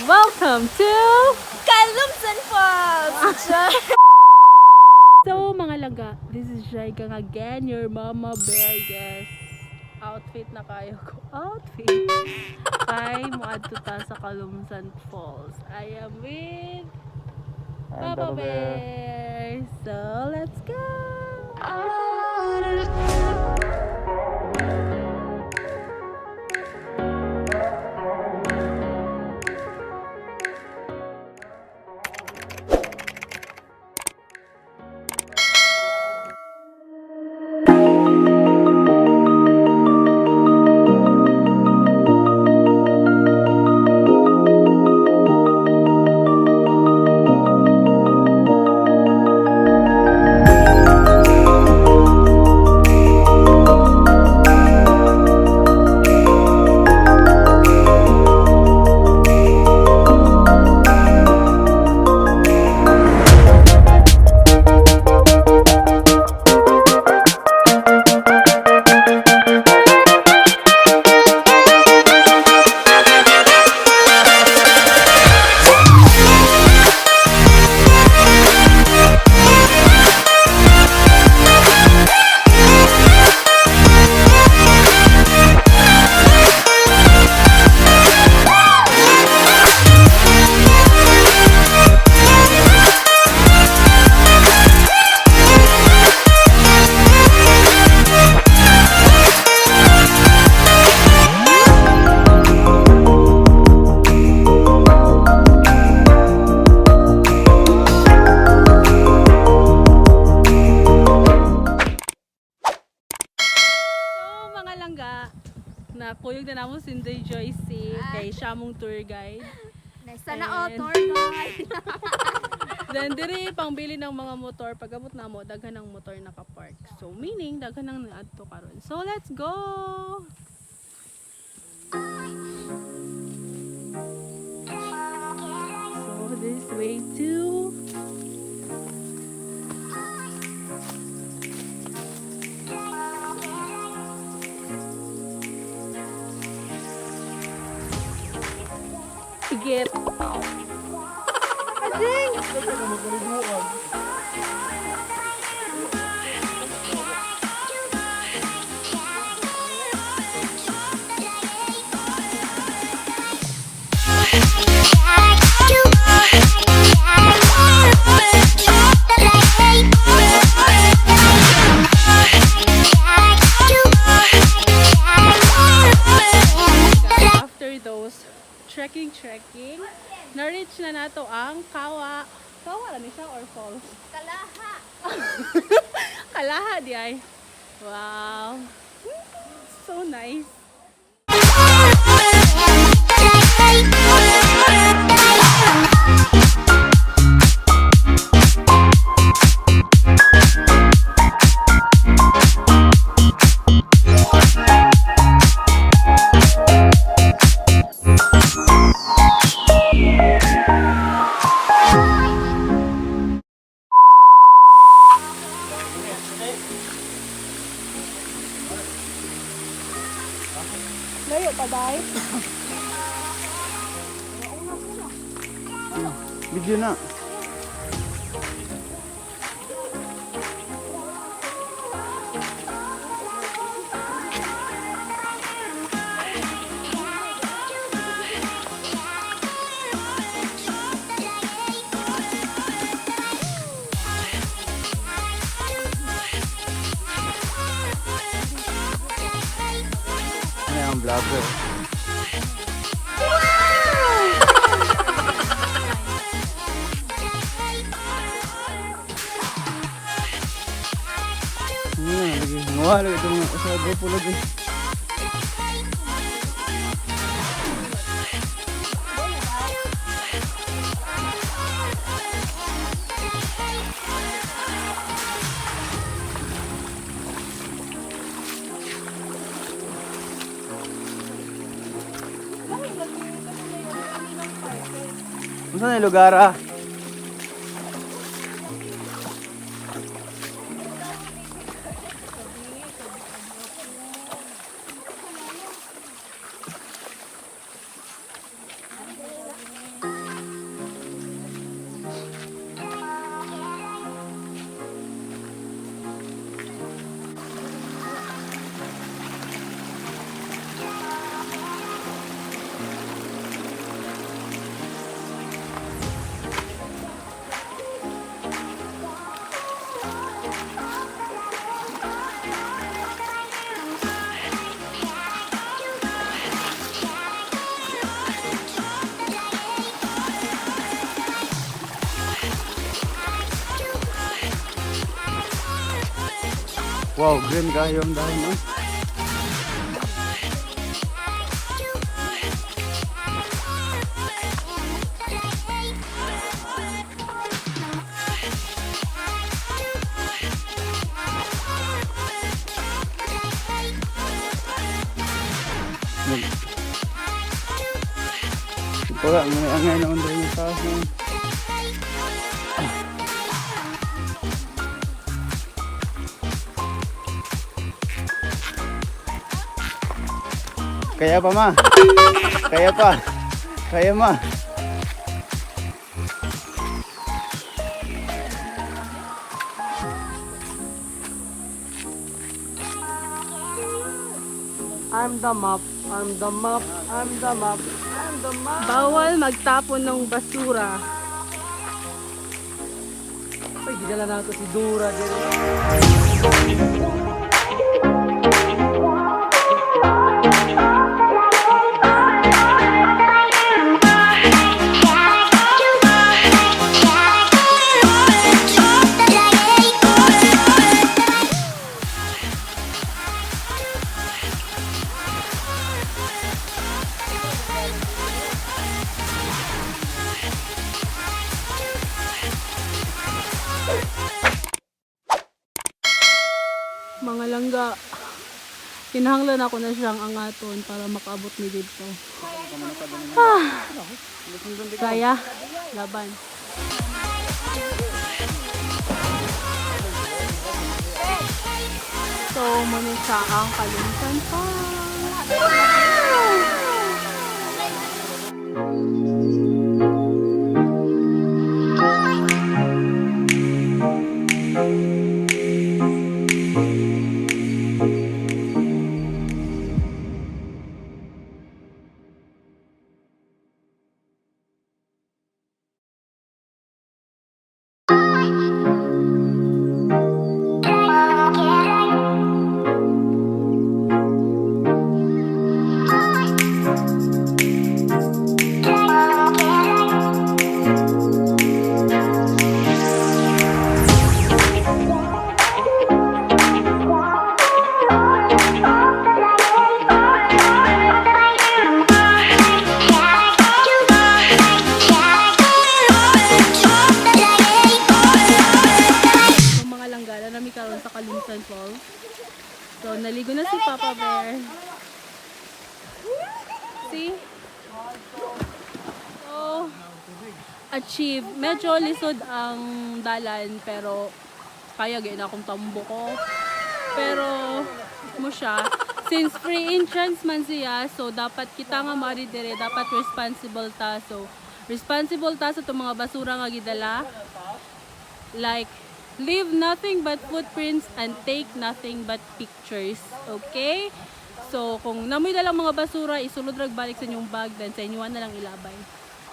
Welcome to Kalumsan Falls! So mga langga, this is Jaigang again, your mama bear. Yes. Outfit na kayo ko. Outfit. Kay moadto ta sa Kalumsan Falls. I am with I'm Papa Bear. So let's go! So mga langga, nakuyog na namo si Inday Joyce kay siya mong tour guide. Sana all tour guide. Then diri pangbili ng mga motor, pag abot namo daghan ng motor nakapark. So meaning daghan ng naadto karon. So let's go. So this way to Igit. After those trekking, na-reach na nato ang Kawa. Kawa lang ni siya or falls? Kalaha! Kalaha di ay. Wow. So nice. Layo pa dai. Video na. Ano yung vlogger? Ano na, lagi. Ngawa lagi ito mga sa grupo lagi. Unsa na yung lugar ah? Wow, green kayo ang dahon, oh. Wala, may angay na under yung taas na yun. Kaya pa, ma. Kaya pa. Kaya, ma. I'm the map, I'm the map, I'm the map, I'm the map. Bawal magtapon ng basura. Ay, gidala na ito si Dura dito. Mga langga, kinahanglan ako na siyang angaton para makaabot mi dito. Ah, kaya, laban. So, muna siya ang Kalungsan Falls. So, mga langgana nami karon sa Kalungsan Falls. So, naligo na si Papa Bear. See? So, achieve. Medyo lisod ang dalan, pero kaya gay na akong tambo ko. Pero, mo siya, since free entrance man siya, so dapat kita nga mari dire, dapat responsible ta. So, responsible ta sa itong mga basura nga gidala. Like, leave nothing but footprints and take nothing but pictures. Okay? So, kung namoy na lang mga basura, isulod rag balik sa inyong bag, then sa inyo na lang ilabay.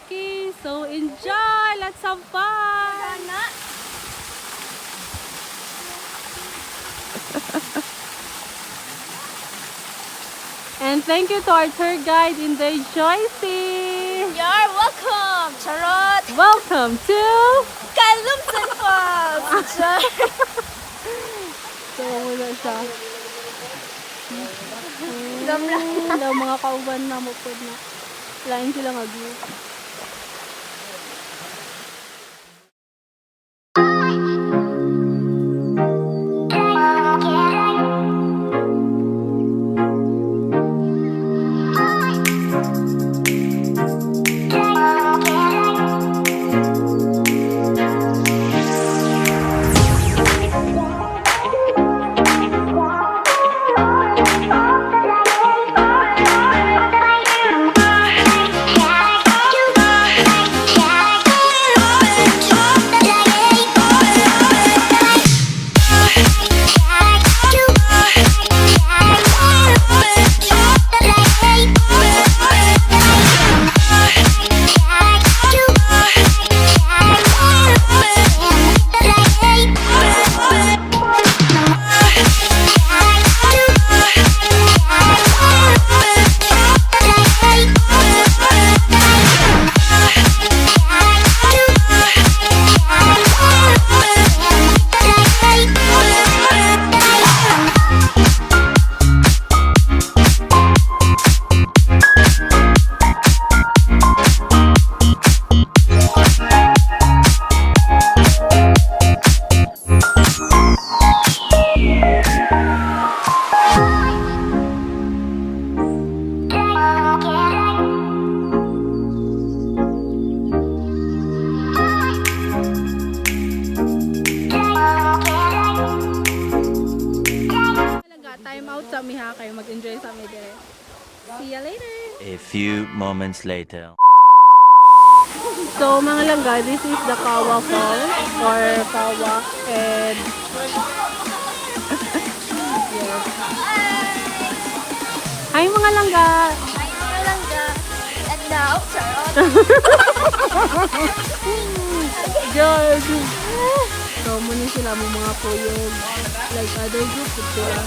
Okay, so enjoy! Let's have fun! Ana. And thank you to our tour guide, Inday Joycey! You're welcome. Charot. Welcome to... Kalumsan Falls. Char. So, wala siya. Damla. Daw mga kauban na mo po na. Lain sila mag-view. See ya later! A few moments later. So mga langga, this is the Kawa Falls or Kawa and yes. Hi mga langga! Hi mga langga. And now, charot. George! So muna sila mo mga kuyog. Like other group pud sila.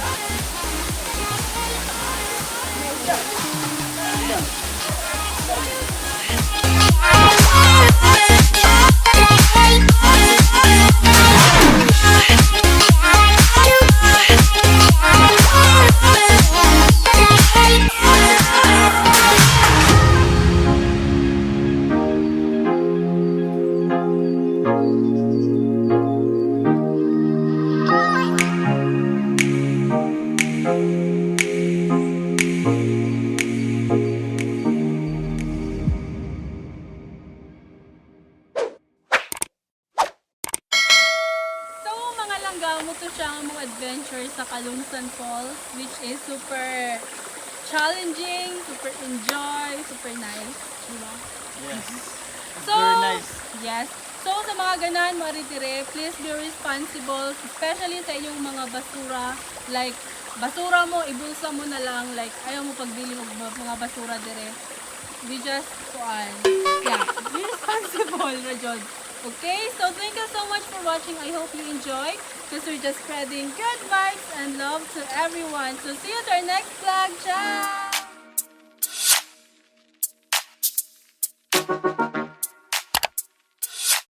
So mga langga, mao to siya ang mga adventure sa Kalungsan Falls, which is super challenging, super enjoy, super nice. Diba? Yes. So, Very nice. yes. So, sa mga ganahan mo dire, please be responsible, especially sa inyong mga basura. Like, basura mo, ibulsa mo na lang. Like, ayaw mo pagdili og mga basura dire. We just, kuan. Yeah, be responsible, Rajon. Okay, so thank you so much for watching. I hope you enjoy because we're just spreading good vibes and love to everyone. So, see you to our next vlog. Ciao!